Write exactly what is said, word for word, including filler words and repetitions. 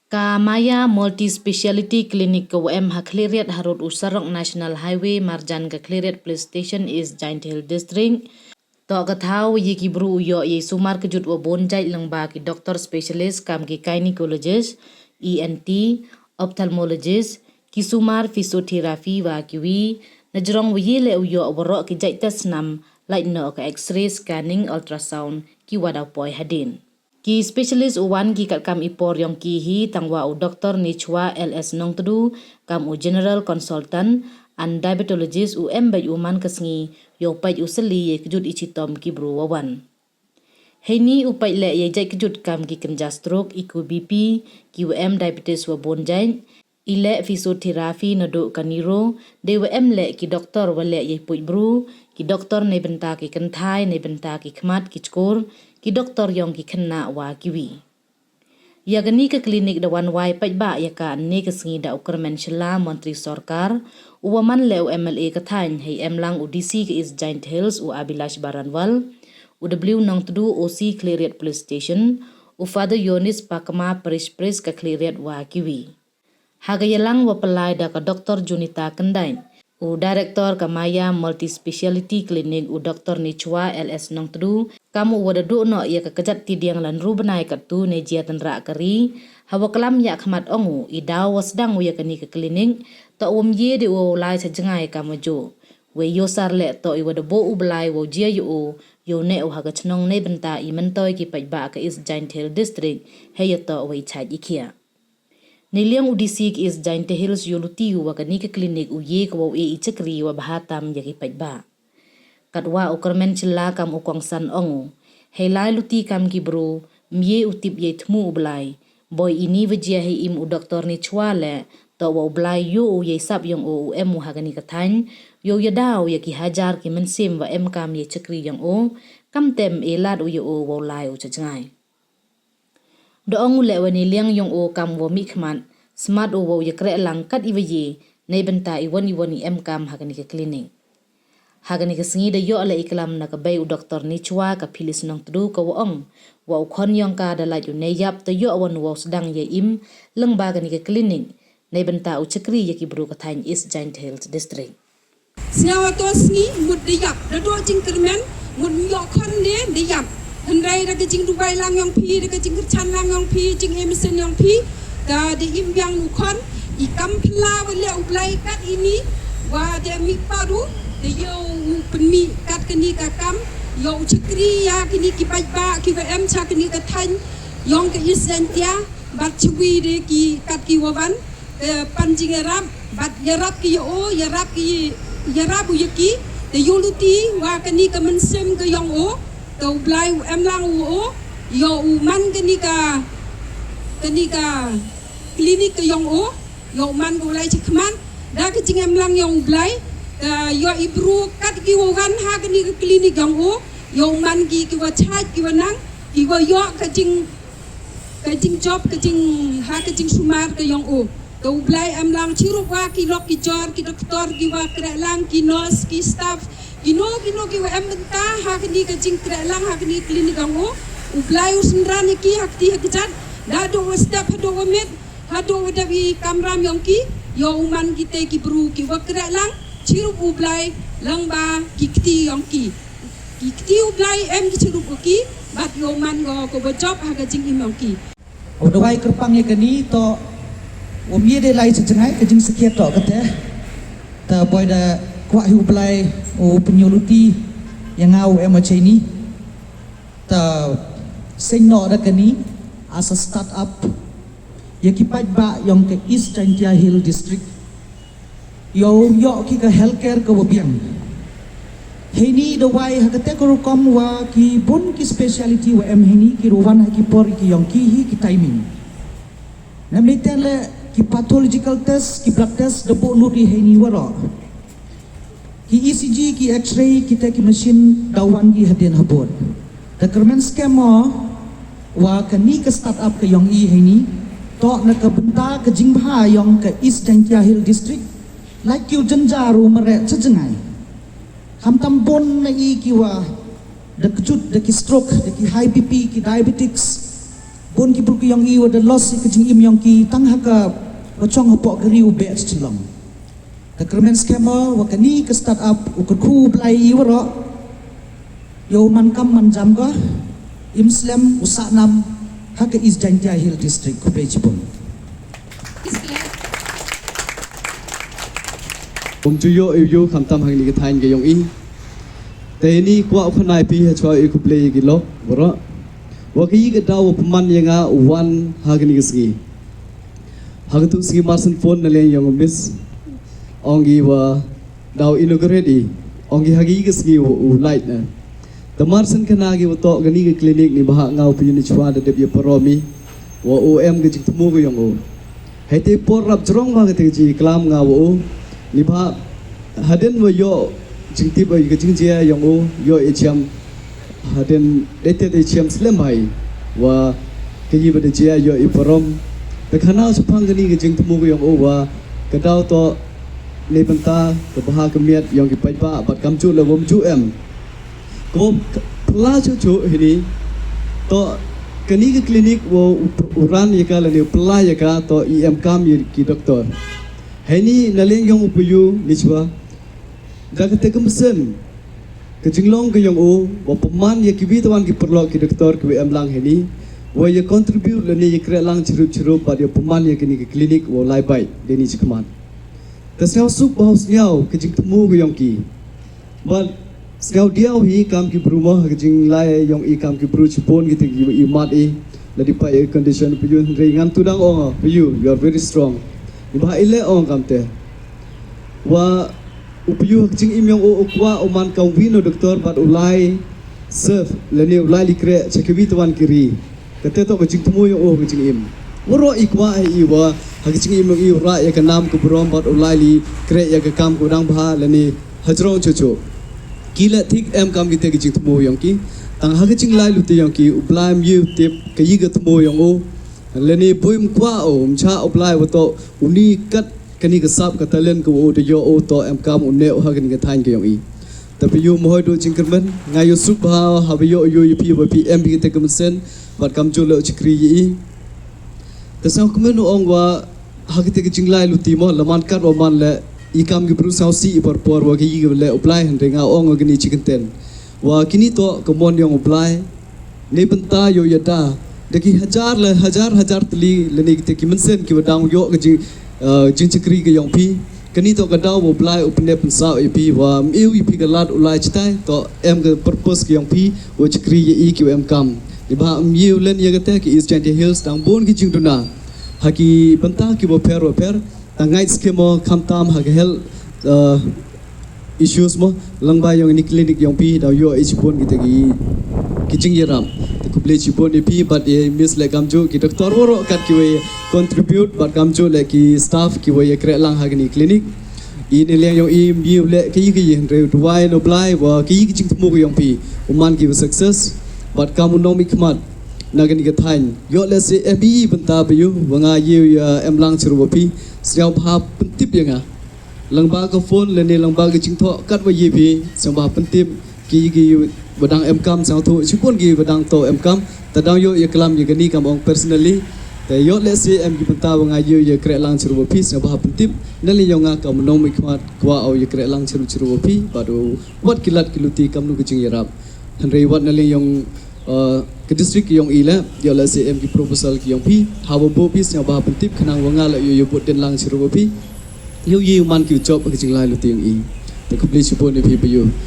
Ka Maya Multi Speciality Clinic ka wa em ha Khliehriat harud u surok National Highway marjan ka Khliehriat Police Station, East Jaintia Hills District. Toh ka thaw wa ye ki bru u yoh yei sumar kjut wa bun jait lyngba ki doctor specialist kam ki gynecologist, E N T, ophthalmologist, ki sumar physiotherapy wa kiwi, na jrong wa ye leh u yoh waroh ki jait test snam, lait noh ka X-ray, scanning, ultrasound, ki wa daw poi hadien. Ki specialist u wan ki katkam i por yong ki hi, tang wa u Doctor Nichwa L S Nongtdu, kam u general consultant and diabetologist, u em beit u man ka sngi yow peit u sylli yei kjut i chitom ki bru wa wan. Heini u peit leh yei jait kjut kam ki kynja stroke, i ku B P, ki wa em diabetes wa bun jait, i leh physiotherapy naduh ka neuro, dei wa em leh ki doctor wa leh yei puit bru, ki doctor neibynta ki kynthai, neibynta ki khmat, ki chkur, ki doctor yong ki khynnah wa kiwi. Ya kani ka clinic da wan wai paidbah ya ka ynne ka sngi da u Kyrmen Shylla, Montri Sorkar, u wa man leh u M L A ka thaiñ, hei em lang u D C ka East Jaintia Hills u Abhilash Baranwal, u W Nongtdu, O C Khliehriat Police Station, u Father Yonis Pakma, Parish Priest ka Khliehriat wa kiwi. Ha ka yalang wa pynlai da ka Doctor Junita Kyndait, u Director ka Maya Multi Speciality Clinic, u Doctor Nichwa L S Nongtdu, kam u wa da duh noh ya ka kjat tidiang la ynru bnai kattu ne jia tynrah ka ri, ha wa klam ya khmat ong u, i daw wa sdang u ya kani ka clinic, toh wa ym ye de u wow lai cha jngai kam wa juh. Wei yow sar leh toh i wa da buh u Blai wow jia ya u, yow neh u ha ka chnong neibynta i myntoi ki paidbah ka East Jaintia Hills District, hei ya toh wei chait i khiah. Neiliang u D C ka East Jaintia Hills yow luti u wa kani ka clinic u ye ka wow e i chakri wa bha tam ya ki paidbah. Katwa u Kyrmen Shylla kam u kongsan ong u, hei lai luti kam ki bru, ym ye u tip yei thmu u Blai. Boi ini wa jia hei im u Doctor Nichwa leh, toh wa u Blai yoh u yei sap yong u u em u ha kani ka thaiñ, yow yada u ya ki hajar ki mynsiem wa em kam yei chakri yong u, kam tem e lad u ya u wow lai u cha jngai. Da ong u leh wa neiliang yong u kam wow mih khmat, smat u wow ya kreh lang kat i wa ye, neibynta i wan i wan i em kam ha kani ka clinic. Ha kani ka sngi da yoh leh i klam na ka bei u Doctor Nichwa ka Phyllis Nongtdu ka wa ong, wa u khon yong ka da lait u ne yap ta yoh wan wow sdang ya im, lyngba kani ka clinic, neibynta u chakri ya ki bru ka thaiñ East Jaintia Hills District. Sngaw ato sngi, mut da yap, da doh jingkyrmen, mut ym yoh khon de, da yap. Hynrei da ka jingduwai lang yong phi, da ka jingkyrchan lang yong phi, jingem mynsiem yong phi, da, da im biang u khon, i kam phylla wa leh u Blai kat ini, wa da mih pat u, da yow u pynmih kat kani ka kam, yow u chakri ya kini ki paidbah, ki wa em cha kani ka thaiñ, yong ka East Jaintia, bad chiwi de ki kat ki wa wan, eh, pan jingyarap, bad yarap ki ya u, yarap ki, yarap u ya ki, te yow luti, wa kani ka mynsiem ka yong u, te u Blai u em lang u, yow u man kani ka, kani ka clinic ka yong u, yow u man ka u lai chakhmat, da ka jingem lang yong u Blai, te yow i bru kat ki wa wan ha kani ka clinic yong u, yow u man ki ki wa chait ki wa nang, ki wa yoh ka jing ka jingjop, ka jing, ha ka jingsumar ka yong u. Te u Blai em lang chirup wa ki lok ki jor, ki doktor, ki wa kreh lang, ki nurse, ki staff, ki no, ki no, ki wa em bynta, ha kani ka jingkreh lang, ha kani ka clinic yong u. U Blai u synran ya ki, ha kti ha kjat, da doh wa step, ha doh wa miet, ha doh wa dep i kamram yong ki, yow u man ki te ki bru, ki wa kreh lang, chirup u Blai, lang ba, ki kti yong ki. Ki kti u Blai em ki chirup u ki, bad yow man ko ko bajop ha ka jingim yong ki. U dawai kyrpang ya kani toh, wa ym ye de lai cha jngai ka jingsakhiat toh kate. Te boi da kwah hi u Blai, u pynyoh luti, ya nga u em o chini. Te seng noh da kani, as a start up, ya ki paidbah yong ka East Jaintia Hills District. Yow yoh ki ka healthcare ka wa biang. Heini dawai ha kate ka rukom wa ki bun ki speciality wa em heini ki ruwan ha ki por ki yong ki hi ki timing. Namni ten le ki pathological test, ki blood test, da buh lut i heini waroh. Ki E C G, ki X-ray, ki te ki machine, da wan ki hadien habud. Da kyrmen skhem o, wa kani ka start up ka yong i heini, toh na ka bynta ka jingbha yong ka East Jaintia Hills District, lait ki u jynjar u mareh cha jngai. Khamtam bun na i ki wa, da kjut, da ki stroke, da ki high B P, ki diabetics, Bun ki bru ki yong i wa da lost i ka jingim yong ki tang ha ka wa chong hapoh ka ri u beh chlong. Ka kyrmen skhem o wa kani ka start up u kyrkhu u Blai i waroh. Yow man kam man jam ko, im slem u sahnam ha ka East Jaintia Hill District. Khublei chibun. Um ju yoh i u yoh khamtam ha kani ka thaiñ ka yong i. Te ini kwah u khana i phi ha chwa i khublei ya ki lok waroh. Wa ka i ka daw wa pynman ya nga u wan ha kani ka sngi. Ha ka tu sngi Marsen phone na leng yong u Miss. Ong i wa daw inaugurate i. Ong i ha ka i ka sngi u, u light na. Te Marsen khana ki wa toh kani ka clinic ni bha nga u phi ni chwa da dep ya parom i. Wa u em ka jingthmu ka yong u. Hei te por rap jrong wa ka te ka jingklam nga wa u. Ni bha hadien wa yoh jingtip wa ka jingjia yong u yoh i chiam. Hadien dei te dei chiam slem hai. Wa ka i wa da jia yoh i parom. Te khana u chapang kani ka jingthmu ka yong u wa ka daw toh ni bynta ka bha ka miat yong ki paidbah bad kam ju le wam ju em. Ko pla chu chu hini. Toh kani ka clinic wa u, u ran ya ka lane u pla ya ka toh i em kam ya ki doktor. Hini na leng yong u phi u ni chwa. Da ka te ka mynsiem ka jinglong ka yong u wa pynman ya ki wi tawan ki paralok ki doktor ki wa em lang hini. Wa ya contribute lane ya kreh lang chirup chirup bad ya pynman ya kani ka clinic wa lai bai deni chikman. Ka sniaw suk bha u sniaw ka jingthmu ka yong ki. Bad sniaw diaw hi kam ki bru mo ha ka jinglai yong i kam ki bru chipon ki te ki i mat i. La di pa i condition phi u hynrei ngan tu dang ong phi u, you are very strong. Ni bha i le ong kam te. Wa u phi u ha ka jingim yong u u kwah u man kam wi no doktor bad u lai serve lane u lai li kreh cha ki wi tawan ki ri. Ka te toh ka jingthmu yong u ha ka jingim. Waroh i kwah i wa ha ka jingim yong i u rah ya ka nam ka burom bad u lai li kreh ya ka kam ka dang bha lane hajrong chu chu. Ki le thik em kam ki te ka jingthmu yong ki. Tang ha ka jinglai luti yong ki u Blai em yoh tip ka i ka thmu yong u. Lane bui em kwah u em cha u Blai wa toh u ni kat kani ka sap ka talent ka wa u da yoh u toh em kam u neh u ha kani ka thaiñ ka yong i. Te phi u mo hoi du jingkyrmen nga yoh suk bha ha wa yoh yoh ya phi wa phi em phi ka te ka mynsiem bad kam ju le u chikri ya i. Te sniaw kmen u ong wa ha ka te ka jinglai luti mo la man kat wa man le i kam ki bru sniaw si i por por wa ka i ka le u Blai hynrei nga ong wa kani chi kynten. Wa kini toh ka mon yong u Blai. Ni bynta yow ya da da ki hajar le hajar hajar tylli lane ki te ki mynsiem ki wa dang yoh ka jing, eh, jingchakri ka yong phi. Kani toh ka daw wa u Blai u pyndep pynsaw ya phi wa em yow ya phi ka lad u lai chitai toh em ka purpose ka yong phi wa chakri ya i ki wa em kam. Ni bha em yow len ya ka te ki East Jaintia Hills dang bun ki jingduna ha ki bynta ki wa pher wa pher. Tang ngai skim o khamtam ha ka health, eh, issues mo, lang ba yong ini clinic yong phi daw yoh i chipon ki te ki, ki jingyarap. Te khublei chipon i phi bad i Miss le kam ju ki doktor waroh kat ki wa contribute bad kam ju le ki staff ki wa ya kreh lang ha kani clinic. I ni leng yong i em yow le ki ki hynrei duwai no Blai wa ki ki jingthmu ka yong phi u man ki wa success bad kam u nongmihkhmat na kani ka thaiñ. Yoh le si em i bynta phi u wa nga yoh ya em lang chirup wa phi. Sniaw bha pyntip ya nga. Lang ba ka phone lane lang ba ka jingthoh kat wa ye phi sniaw bha pyntip ki ki wa dang em kam sniaw thoh chipon ki wa dang toh em kam. Te dang yoh ya klam ya kani kam ong personally. Te yoh le si em ki bynta wa nga yoh ya kreh lang chirup wa phi sniaw bha pyntip. Na le yong nga kam u nongmihkhmat kwah u ya kreh lang chirup chirup wa phi bad u wat ki lad ki luti kam nu ka jingyarap. Hynrei wat na le yong, uh, ka district yong i le yoh le si em ki proposal ki yong phi ha wa bo phi sniaw bha pyntip khnang wa nga le yoh yoh bud den lang chirup wa phi. Yow ye u man ki u job ka jinglai luti yong i. Te khublei chipon i phi phi u.